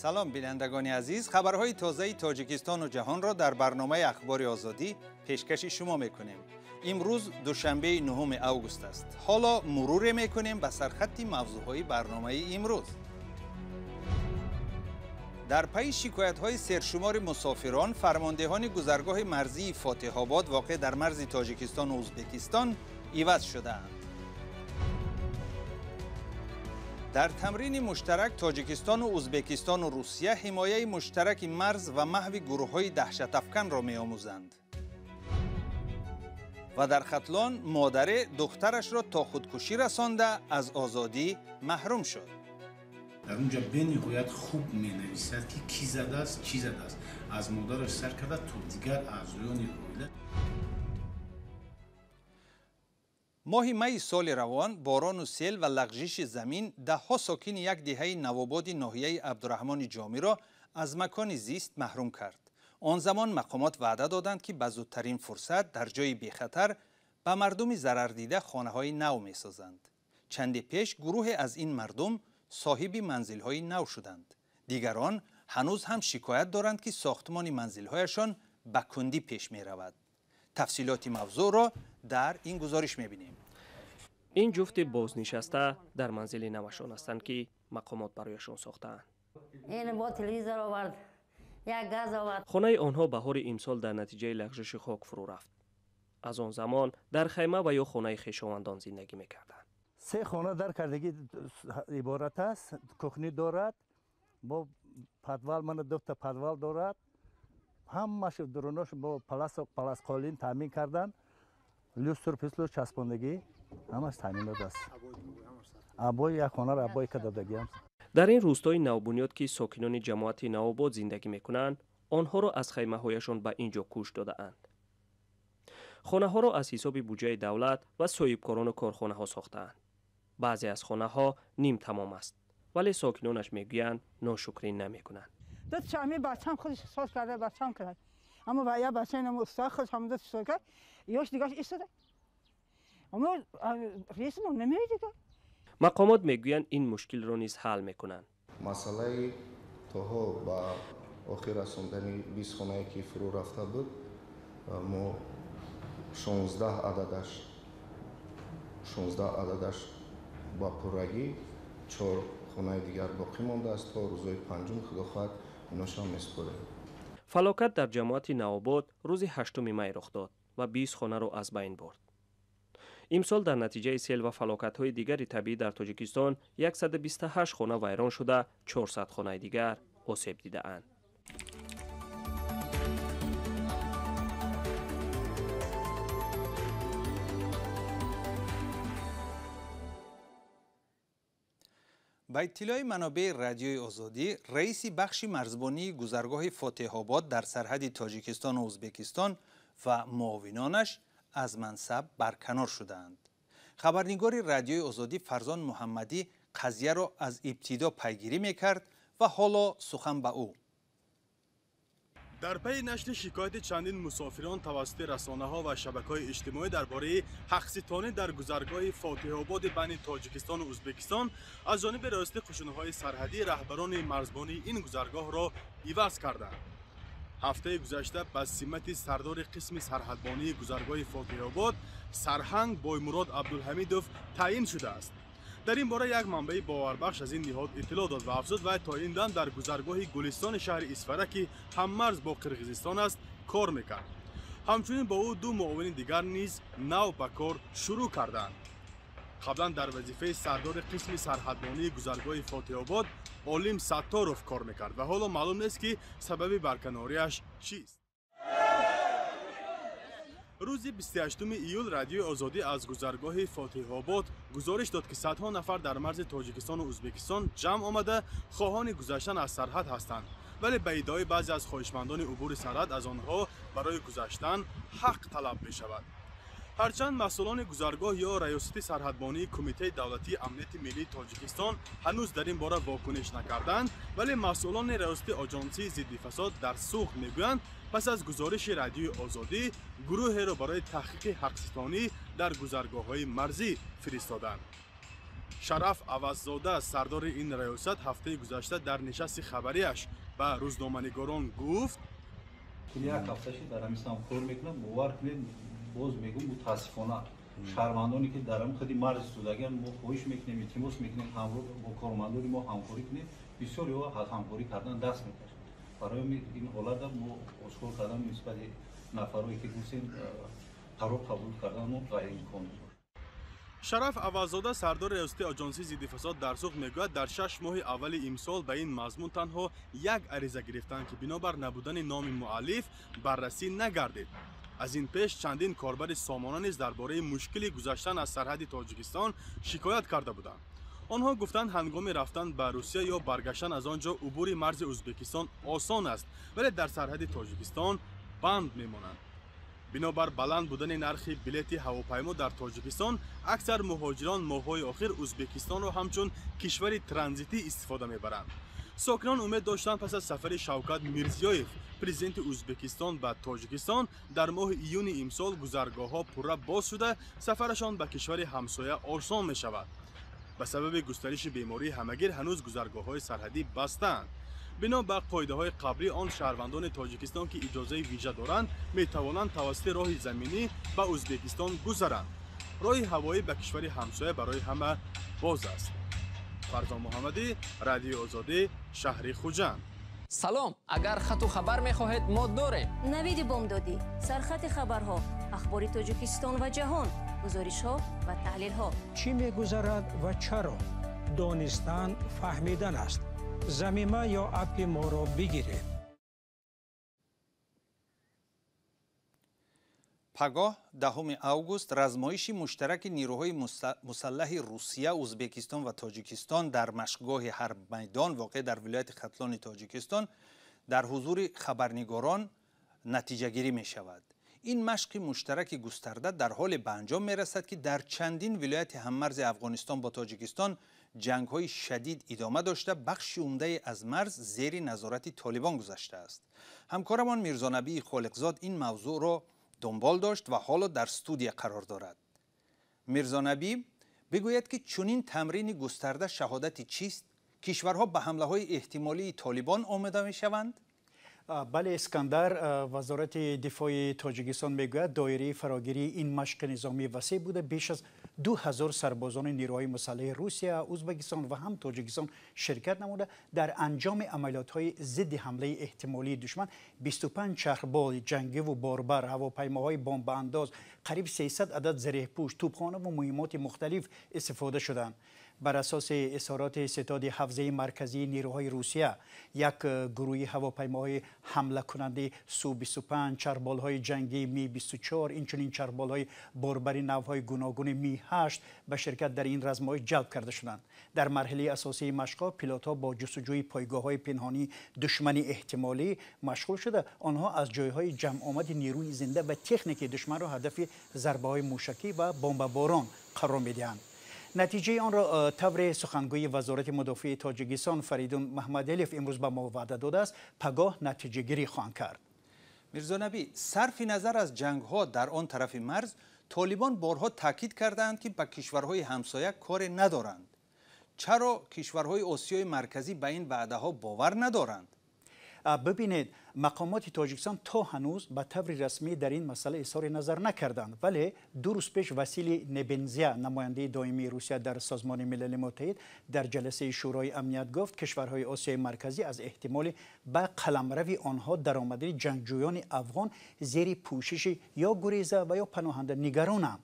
Салом бинандагони азиз, хабарҳои тозаи Тоҷикистону ҷаҳонро дар барномаи Ахбори Озодӣ пешкаши шумо мекунем. Имрӯз душанбеи 9 август аст. Ҳоло муруре мекунем ба сархатти мавзӯъҳои барномаи имрӯз. Дар пайи шикоятҳои сершумори мусофирон, фармондеҳони гузаргоҳи марзии Фотиҳобод воқеъ дар марзи Тоҷикистону Ӯзбекистон иваз шудаанд. Дар тамрини муштарак Тоҷикистону Ӯзбекистону Русия ҳимояи муштараки марз ва маҳви гурӯҳҳои даҳшатафканро меомӯзанд. Ва дар Хатлон модаре духтарашро то худкушӣ расонда аз озодӣ маҳрум шуд. Дар унҷа бениҳоят хуб менависад, ки кӣ задааст, чӣ задааст, аз модараш сар карда то дигар аъзоёни оила. Моҳи майи соли равон борону сел ва лағжиши замин даҳҳо сокини як деҳаи Навободи ноҳияи Абдураҳмони Ҷомиро аз макони зист маҳрум кард. Он замон мақомот ваъда доданд, ки ба зудтарин фурсат дар ҷои бехатар ба мардуми зарардида хонаҳои нав месозанд. Чанде пеш гурӯҳе аз ин мардум соҳиби манзилҳои нав шуданд. Дигарон ҳанӯз ҳам шикоят доранд, ки сохтмони манзилҳояшон ба кундӣ пеш меравад. Тафсилоти мавзӯъро дар ин гузориш мебинем. Ин ҷуфти бознишаста дар манзили навашон ҳастанд, ки мақомот барояшон сохтаанд. Хонаи онҳо баҳори имсол дар натиҷаи лағжиши хок фурӯ рафт. Аз он замон дар хайма ва ё хонаи хешовандон зиндагӣ мекарданд. Се хона дар кардагӣ иборат аст, кухни дорад, бо подвал, мана дута подвал дорад, ҳамааш дурунош бо паласқолин таъмин кардан, люстр пюстр часпондагӣ ҳамаш таъминот аст. Абои як хонаро абои кадодагиам. Дар ин рӯстои навбунёд, ки сокинони ҷамоати Навобод зиндагӣ мекунанд, онҳоро аз хаймаҳояшон ба ин ҷо кӯч додаанд. Хонаҳоро аз ҳисоби буҷаи давлат ва соҳибкорону корхонаҳо сохтаанд. Баъзе аз хонаҳо нимтамом аст, вале сокинонаш мегӯянд ношукрӣ намекунанд. Бачам худаш соз карда, бачам кард. Аммо я бача инам уста худаш ҳам соз кард, ёш дигаш истода. Аммо рейсмон намеояд дигар. Мақомот мегӯянд ин мушкилро низ ҳал мекунанд. Масъалаи то ҳол ба охир расондани 20 хонае ки фурӯ рафта буд, мо 16 ададаш ба пуррагӣ, 4 хонаи дигар боқӣ мондааст. То рӯзҳои панҷум худо хоҳад иношам месупорем. Фалокат дар ҷамоати Навобод рӯзи 8 май рух дод ва 20 хонаро аз байн бурд. Имсол дар натиҷаи сел ва фалокатҳои дигари табиӣ дар Тоҷикистон 128 хона вайрон шуда, 400 хонаи дигар осеб дидаанд. Ба иттилои манобеи Радиои Озодӣ, раиси бахши марзбонии гузаргоҳи Фотиҳобод дар сарҳади Тоҷикистону Ӯзбекистон ва муовинонаш аз мансаб барканор шудаанд. Хабарнигори Радиои Озодӣ Фарзон Муҳаммадӣ қазияро аз ибтидо пайгирӣ мекард ва ҳоло сухан ба ӯ. Дар пайи нашри шикояти чандин мусофирон тавассути расонаҳо ва шабакаҳои иҷтимоӣ дар бораи ҳақситонӣ дар гузаргоҳи Фотиҳободи байни Тоҷикистону Ӯзбекистон аз ҷониби раёсати қушунҳои сарҳадӣ раҳбарони марзбонии ин гузаргоҳро иваз карданд. Ҳафтаи гузашта ба симати сардори қисми сарҳадбонии гузаргоҳи Фотиҳобод сарҳанг Боймурод Абдулҳамидов таъин шудааст. Дар ин бора як манбаи боварбахш аз ин ниҳод иттилоъ дод ва афзуд вай то ин дам дар гузаргоҳи Гулистони шаҳри Исфара, ки ҳаммарз бо Қирғизистон аст, кор мекард. Ҳамчунин бо ӯ ду муовини дигар низ нав ба кор шурӯъ карданд. Қаблан дар вазифаи сардори қисми сарҳадбонии гузаргоҳи Фотиҳобод Олим Сатторов кор мекард ва ҳоло маълум нест, ки сабаби барканориаш чист. Рӯзи 28 июл Радиои Озодӣ аз гузаргоҳи Фотиҳобод гузориш дод, ки садҳо нафар дар марзи Тоҷикистону Ӯзбекистон ҷамъ омада хоҳони гузаштан аз сарҳад ҳастанд, вале ба иддаои баъзе аз хоҳишмандони убури сарҳад аз онҳо барои гузаштан ҳақ талаб мешавад. Ҳарчанд масъулони гузаргоҳ ё раёсати сарҳадбонии Кумитаи давлатии амнияти миллии Тоҷикистон ҳанӯз дар ин бора вокуниш накарданд, вале масъулони раёсати оҷонсии зидди фасод дар Суғд мегӯянд пас аз гузориши Радиои Озодӣ гурӯҳеро барои таҳқиқи ҳақситонӣ дар гузаргоҳҳои марзӣ фиристоданд. Шараф Аваззода, сардори ин раёсат, ҳафтаи гузашта дар нишасти хабарияш ба рӯзноманигорон гуфт: як ҳафта шуд дар ҳамин самт кор мекунам, бовар кунед, боз мегӯм, мутаассифона шаҳрвандоне ки дар ҳамин худи марз истодагианд, мо хоҳиш мекунем, илтимос мекунем, ҳамроҳ бо кормандони мо ҳамкорӣ кунед. Бисёриҳо аз ҳамкорӣ кардан даст мекашанд. Барои ин ҳолата мо ошкор кардан нисбати нафарое ки гуфтем қарор қабул кардан мо ғайриимкон мебошад. Шараф Аваззода, сардори раёсати оҷонсии зидди фасод дар Суғд, мегӯяд, дар 6 моҳи аввали имсол ба ин мазмун танҳо як ариза гирифтанд, ки бинобар набудани номи муаллиф баррасӣ нагардид. Аз ин пеш чандин корбари сомона низ дар бораи мушкили гузаштан аз сарҳади Тоҷикистон шикоят карда буданд. Онҳо гуфтанд, ҳангоми рафтан ба Русия ё баргаштан аз он ҷо убури марзи Ӯзбекистон осон аст, вале дар сарҳади Тоҷикистон банд мемонанд. Бинобар баланд будани нархи билети ҳавопаймо дар Тоҷикистон, аксар муҳоҷирон моҳҳои охир Ӯзбекистонро ҳамчун кишвари транзитӣ истифода мебаранд. Сокинон умед доштанд, пас аз сафари Шавкат Мирзиёев, президенти Ӯзбекистон, ба Тоҷикистон дар моҳи июни имсол гузаргоҳҳо пурра боз шуда, сафарашон ба кишвари ҳамсоя осон мешавад. Ба сабаби густариши бемории ҳамагир ҳанӯз гузаргоҳҳои сарҳадӣ бастаанд. Бино ба қоидаҳои қаблӣ, он шаҳрвандони Тоҷикистон, ки иҷозаи вижа доранд, метавонанд тавассути роҳи заминӣ ба Ӯзбекистон гузаранд. Роҳи ҳавоӣ ба кишвари ҳамсоя барои ҳама боз аст. Фарзон Муҳаммадӣ, Радиои Озодӣ, шаҳри Хуҷанд. Салом, агар хату хабар мехоҳед, мо дорем. Навиди бомдодӣ, сархати хабарҳо, ахбори Тоҷикистон ва ҷаҳон, гузоришҳо ва таҳлилҳо. Чӣ мегузарад ва чаро? Донистан фаҳмидан аст. Замима ё аппи моро бигиред. Пагоҳ 10 август размоиши муштараки нирӯҳои мусаллаҳи Русия, Ӯзбекистон ва Тоҷикистон дар машқгоҳи Ҳарбмайдон воқеъ дар вилояти Хатлони Тоҷикистон дар ҳузури хабарнигорон натиҷагирӣ мешавад. Ин машқи муштараки густарда дар ҳоле ба анҷом мерасад, ки дар чандин вилояти ҳаммарзи Афғонистон бо Тоҷикистон ҷангҳои шадид идома дошта, бахши умдае аз марз зери назорати толибон гузаштааст. Ҳамкорамон Мирзонабии Холиқзод ин мавзӯъро дунбол дошт ва ҳоло дар студия қарор дорад. Мирзонабӣ, бигӯяд, ки чунин тамрини густарда шаҳодати чист? Кишварҳо ба ҳамлаҳои эҳтимолии толибон омода мешаванд? Бале, Искандар, вазорати дифои Тоҷикистон мегӯяд, доираи фарогирии ин машқи низомӣ васеъ буда, беш аз 2000 сарбозони нирӯҳои мусаллаҳи Русия, Ӯзбекистон ва ҳам Тоҷикистон ширкат намуда, дар анҷоми амалиётҳои зидди ҳамлаи эҳтимолии душман 25 чархболи ҷангиву борбар, ҳавопаймоҳои бомбаандоз, қариб 300 адад зиреҳпӯш, тӯбхона ва муҳиммоти мухталиф истифода шуданд. Бар асоси изҳороти ситоди ҳавзаи марказии нирӯҳои Русия, як гурӯҳи ҳавопаймоҳои ҳамлакунандаи Су-25, чархболҳои ҷангии Ми-24, инчунин чархболҳои борбари навъҳои гуногуни Ми-8 ба ширкат дар ин размоиш ҷалб карда шуданд. Дар марҳилаи асосии машқҳо пилотҳо бо ҷустуҷӯи пойгоҳҳои пинҳонии душмани эҳтимолӣ машғул шуда, онҳо аз ҷойҳои ҷамъомади нирӯи зинда ва техникии душманро ҳадафи зарбаҳои мушакӣ ва бомбаборон қарор медиҳанд. Натиҷаи онро тавре сухангӯи вазорати мудофиаи Тоҷикистон Фаридун Маҳмадалиев имрӯз ба мо ваъда додааст, пагоҳ натиҷагирӣ хоҳанд кард. Мирзонабӣ, сарфи назар аз ҷангҳо дар он тарафи марз, толибон борҳо таъкид кардаанд, ки ба кишварҳои ҳамсоя коре надоранд. Чаро кишварҳои Осиёи Марказӣ ба ин ваъдаҳо бовар надоранд? Бибинед, мақомоти Тоҷикистон то ҳанӯз ба таври расмӣ дар ин масъала изҳори назар накарданд, вале 2 рӯз пеш Василий Небензя, намояндаи доимии Русия дар Созмони Милали Муттаҳид, дар ҷаласаи Шӯрои Амният гуфт, кишварҳои Осиёи Марказӣ аз эҳтимоли ба қаламрави онҳо даромадани ҷангҷӯёни афғон зери пӯшиши ё гуреза ва ё паноҳанда нигаронанд.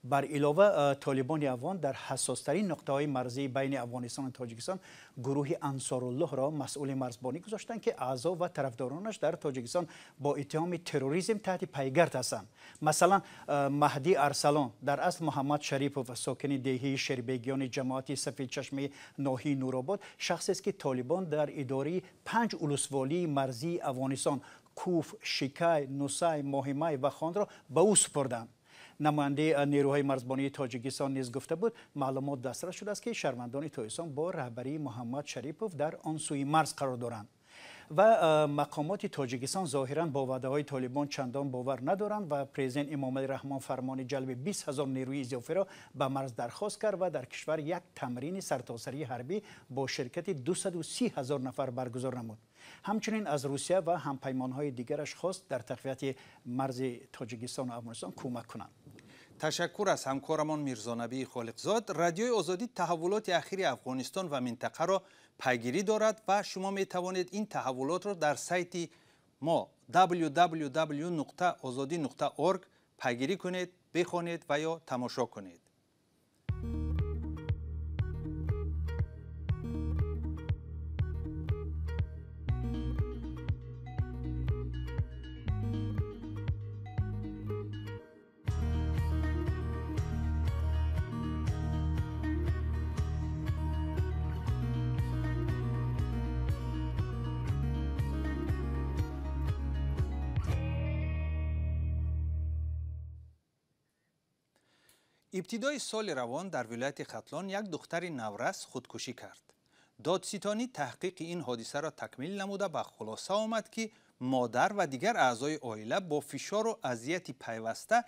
Бар илова, толибони афғон дар ҳассостарин нуқтаҳои марзии байни Афғонистон ва Тоҷикистон гурӯҳи Ансоруллоҳро масъули марзбонӣ гузоштанд, ки аъзо ва тарафдоронаш дар Тоҷикистон бо иттиҳоми терроризм таҳти пайгард ҳастанд. Масалан, Маҳдӣ Арсалон, дар асл Муҳаммад Шарипов, сокини деҳии Шербегиёни ҷамоати Сафедчашмаи ноҳияи Нуробод, шахсест, ки толибон дар идораи 5 улусволии марзии Афғонистон Куф, Шикай, Нусай, Моҳимай ва Хонро ба ӯ супурданд. Намояндаи нерӯҳои марзбонии Тоҷикистон низ гуфта буд, маълумот дастрас шудааст, ки шаҳрвандони Тоҷикистон бо раҳбарии Муҳаммад Шарипов дар он сӯи марз қарор доранд. Ва мақомоти Тоҷикистон зоҳиран бо ваъдаҳои Толибон чандон бовар надоранд ва президент Эмомалӣ Раҳмон фармони ҷалби 20 ҳазор нерӯи изофиро ба марз дархост кард ва дар кишвар як тамрини сартосарии ҳарбӣ бо ширкати 230 ҳазор нафар баргузор намуд. Ҳамчунин аз Русия ва ҳампаймонҳои дигараш хост дар тақвияти марзи Тоҷикистону Афғонистон кӯмак кунанд. Ташаккур аз ҳамкорамон Мирзонабии Холиқзод. Радиои Озодӣ таҳаввулоти ахири Афғонистон ва минтақаро пайгирӣ дорад ва шумо метавонед ин таҳаввулотро дар сайти мо www.ozodi.org пайгирӣ кунед, бихонед ва ё тамошо кунед. Ибтидои соли равон дар вилояти Хатлон як духтари наврас худкушӣ кард. Додситонӣ таҳқиқи ин ҳодисаро такмил намуда ба хулоса омад, ки модар ва дигар аъзои оила бо фишору азияти пайваста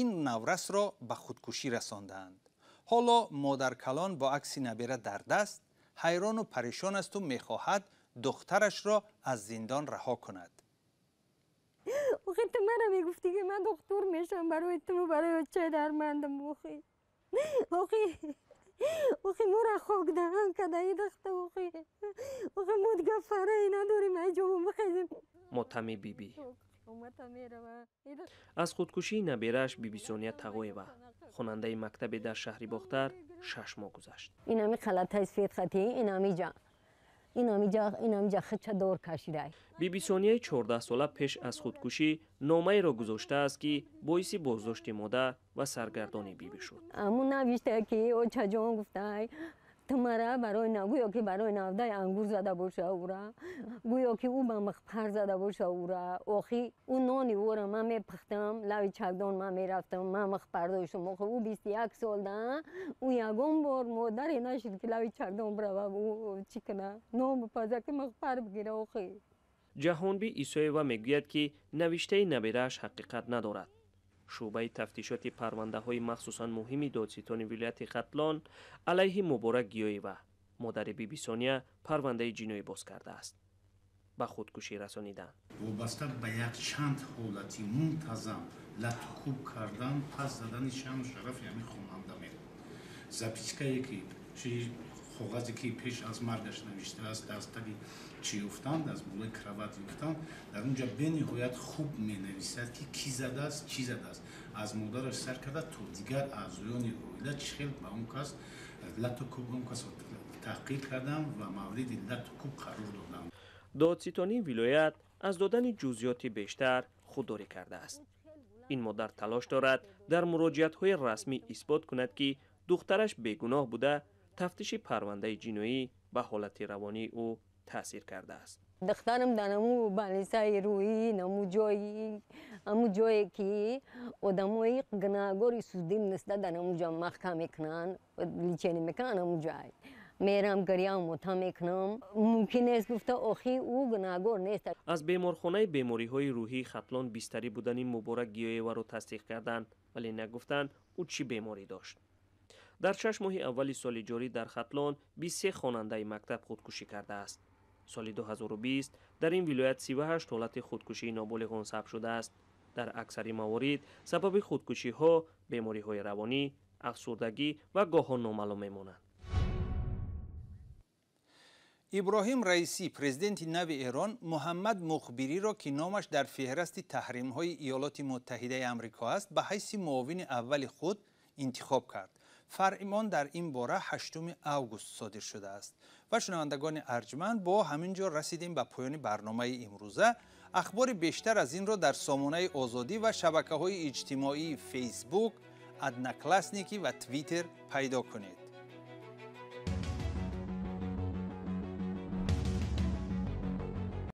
ин наврасро ба худкушӣ расондаанд. Ҳоло модаркалон бо акси набера дар даст ҳайрону парешон асту мехоҳад духтарашро аз зиндон раҳо кунад. Охи ту мара мегуфтӣ, ки ман духтур мешам барои ту, барои очаи дармандам. Охи охи охи мора хок даҳан кадаи дахта. Охи охи мо дига фараи надорем, ай ҷомо бихезем. Мотами бибӣ аз худкушии наберааш Бибисония Тағоева, хонандаи мактабе дар шаҳри Бохтар, 6 моҳ гузашт. Инами халатаи сфед хати, инамиҷа инамиҷа хича дор кашидай. Бибисонияи 14сола пеш аз худкушӣ номаеро гузоштааст, ки боиси боздошти модар ва саргардони бибӣ шуд. Аму навишта, ки очаҷон, гуфтай, ту мара барои гӯё ки барои навдаи ангур зада боша ура, гӯё ки ӯ ба михпар зада боша ура. Охи ӯ нони ӯра ман мепухтам, лави чакдон ман мерафтам, ман михпар доштам. Охи ӯ 21 сол да, ӯ ягон бор модаре нашид, ки лави чакдон бирава, ӯ чӣ куна, нон бипаза, ки михпар бигира. Охи Ҷаҳонбӣ Исоева мегӯяд, ки навиштаи наберааш ҳақиқат надорад. Шӯъбаи тафтишоти парвандаҳои махсусан муҳими додситони вилояти Хатлон алайҳи Муборак Гиёева, модари Бибисония, парвандаи ҷиноӣ боз кардааст. Ба худкушӣ расонидан вобаста ба якчанд ҳолати мунтазам латукӯб кардан, пас задани шаъну шарафи ҳамин хонанда меравад. Запискае ки коғазе ки пеш аз маргаш навиштааст, аз таги чӣ ёфтанд, аз болои кроват ёфтанд, дар он ҷо бениҳоят хуб менависад, ки кӣ задааст, чӣ задааст, аз модараш сар карда то дигар аъзоёни оила чӣ хел ба он кас латукӯб, он касро таҳқиқ карданд ва мавриди латукӯб қарор доданд. Додситонии вилоят аз додани ҷузъиёти бештар худдорӣ кардааст. Ин модар талош дорад дар муроҷиатҳои расмӣ исбот кунад, ки духтараш бегуноҳ буда, тафтиши парвандаи ҷиноӣ ба ҳолати равонии ӯ таъсир кардааст. Духтарам дар аму балисаи рӯӣ, наму ҷои, аму ҷое ки одамои гунаҳгори судим неста, дар аму ҷо маҳкам мекунанд, лечение мекунанд, аму ҷой мерам, гирям, мота мекунам. Мумкин нест, гуфта, охи ӯ гунаҳгор нест. Аз беморхонаи бемориҳои рӯҳии Хатлон бистарӣ будани Муборак Гиёеваро тасдиқ карданд, вале нагуфтанд, ӯ чӣ беморӣ дошт. Дар 6 моҳи аввали соли ҷорӣ дар Хатлон 23 хонандаи мактаб худкушӣ кардааст. Соли 2020 дар ин вилоят 38 ҳолати худкушии ноболиғон сабт шудааст. Дар аксари маворид сабаби худкушиҳо бемориҳои равонӣ, афсурдагӣ ва гоҳо номаълум мемонанд. Иброҳим Раисӣ, президенти нави Эрон, Муҳаммад Мухбириро, ки номаш дар феҳрасти таҳримҳои Иёлоти Муттаҳидаи Амрико аст, ба ҳайси муовини аввали худ интихоб кард. Фармон дар ин бора 8 август содир шудааст. Ва шунавандагони арҷманд, бо ҳамин ҷо расидем ба поёни барномаи имрӯза. Ахбори бештар аз инро дар сомонаи Озодӣ ва шабакаҳои иҷтимоии Фейсбук, Одноклассники ва Твиттер пайдо кунед.